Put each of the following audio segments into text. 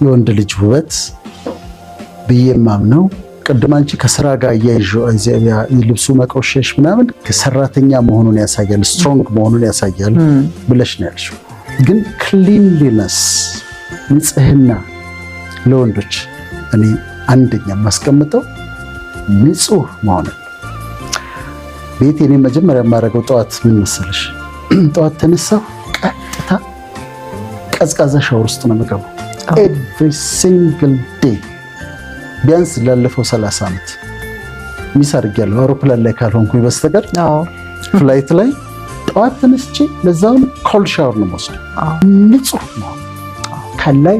የወንድ ልጅ ውበት ብዬ የማምነው፣ ቅድም አንቺ ከስራ ጋር እያይዤ ልብሱ መቆሸሽ ምናምን ሰራተኛ መሆኑን ያሳያል፣ strong መሆኑን ያሳያል ብለሽ ነው ያልሽው። ግን cleanliness፣ ንጽህና፣ ለወንዶች እኔ አንደኛ የማስቀምጠው ንጹህ መሆንን። ቤት እኔ መጀመሪያ የማደርገው ጠዋት ምን መሰለሽ? ጠዋት ተነሳሁ፣ ቀጥታ ቀዝቃዛ ሻወር ውስጥ ነው የምገባው። Every single day ቢያንስ ላለፈው 30 ዓመት miss አድርጌያለሁ። አውሮፕላን ላይ ካልሆንኩኝ በስተቀር flight ላይ ጠዋት ተነስቼ ለዛውም cold shower ነው የምወስደው። ንጹህ መሆን፣ ከላይ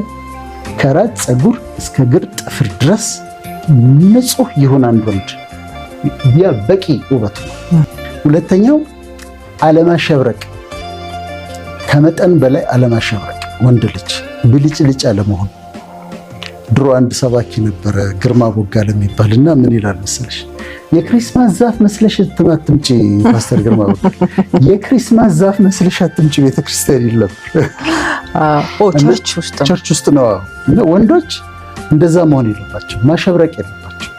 ከራስ ፀጉር እስከ እግር ጥፍር ድረስ ንጹህ ይሁን አንድ ወንድ፣ ያ በቂ ውበት ነው። ሁለተኛው አለማሸብረቅ፣ ከመጠን በላይ አለማሸብረቅ፣ ወንድ ልጅ ብልጭልጭ አለመሆን። ድሮ አንድ ሰባኪ ነበረ ግርማ ቦጋለ የሚባል እና ምን ይላል መሰለሽ? "የ Christmas ዛፍ መስለሽ አትምጪ፣ ፓስተር ግርማ ቦጋለ፣ የ Christmas ዛፍ መስለሽ አትምጪ ቤተክርስቲያን" ይል ነበር። Church ውስጥ? Church ውስጥ ነው። ወንዶች እንደዛ መሆን የለባቸው፣ ማሸብረቅ የለባቸው።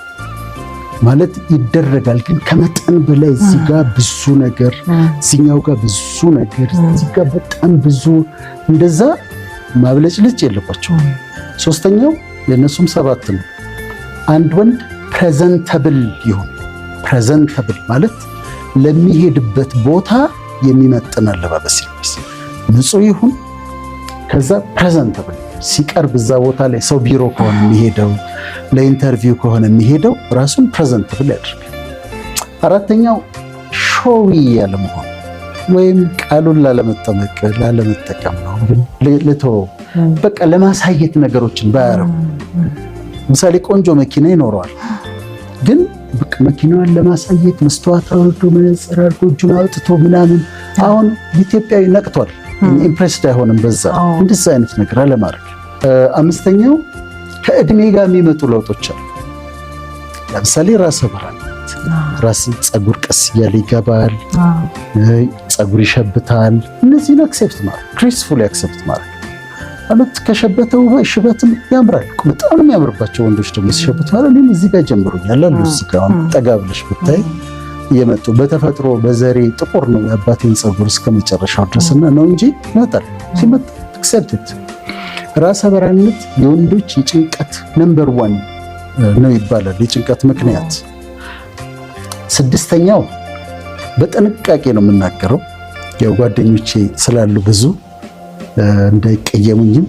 ማለት ይደረጋል፣ ግን ከመጠን በላይ እዚህ ጋር ብዙ ነገር፣ እዚኛው ጋር ብዙ ነገር፣ እዚህ ጋር በጣም ብዙ፣ እንደዛ ማብለጭልጭ የለባቸው። ሶስተኛው የእነሱም ሰባት ነው። አንድ ወንድ presentable ይሁን። Presentable ማለት ለሚሄድበት ቦታ የሚመጥን አለባበስ ይልበስ፣ ንጹህ ይሁን። ከዛ presentable ሲቀርብ እዛ ቦታ ላይ ሰው ቢሮ ከሆነ የሚሄደው፣ ለ interview ከሆነ የሚሄደው ራሱን presentable ያድርግ። አራተኛው showy ያለመሆን ወይም ቃሉን ላለመጠቀም ነው፣ ግን ልተወው፣ በቃ ለማሳየት ነገሮችን ባያረጉ። ምሳሌ ቆንጆ መኪና ይኖረዋል፣ ግን በቃ መኪናዋን ለማሳየት መስተዋት አውርዶ፣ መነጽር አድርጎ፣ እጁን አውጥቶ ምናምን፣ አሁን ኢትዮጵያዊ ነቅቷል፣ impressed አይሆንም በዛ። እንደዛ አይነት ነገር አለማድረግ። አምስተኛው ከእድሜ ጋር የሚመጡ ለውጦች አሉ። ለምሳሌ ራሰ በራነት፣ ራስ ፀጉር ቀስ እያለ ይገባል፣ ፀጉር ይሸብታል። እነዚህን accept ማድረግ፣ gracefully accept ማድረግ ማለት ከሸበተው ሽበትም ያምራል። በጣም ነው የሚያምርባቸው ወንዶች ደግሞ ሲሸብቱ ማለት። እኔም እዚህ ጋር ጀምሮኛል አሉ። እዚህ ጋር አሁን ጠጋ ብለሽ ብታይ እየመጡ፣ በተፈጥሮ በዘሬ ጥቁር ነው የአባቴን ፀጉር እስከ መጨረሻው ድረስና ነው እንጂ ይመጣል። ሲመጣ accept። ራሰ በራነት የወንዶች የጭንቀት number one ነው ይባላል፣ የጭንቀት ምክንያት። ስድስተኛው በጥንቃቄ ነው የምናገረው፣ ያው ጓደኞቼ ስላሉ ብዙ እንዳይቀየሙኝም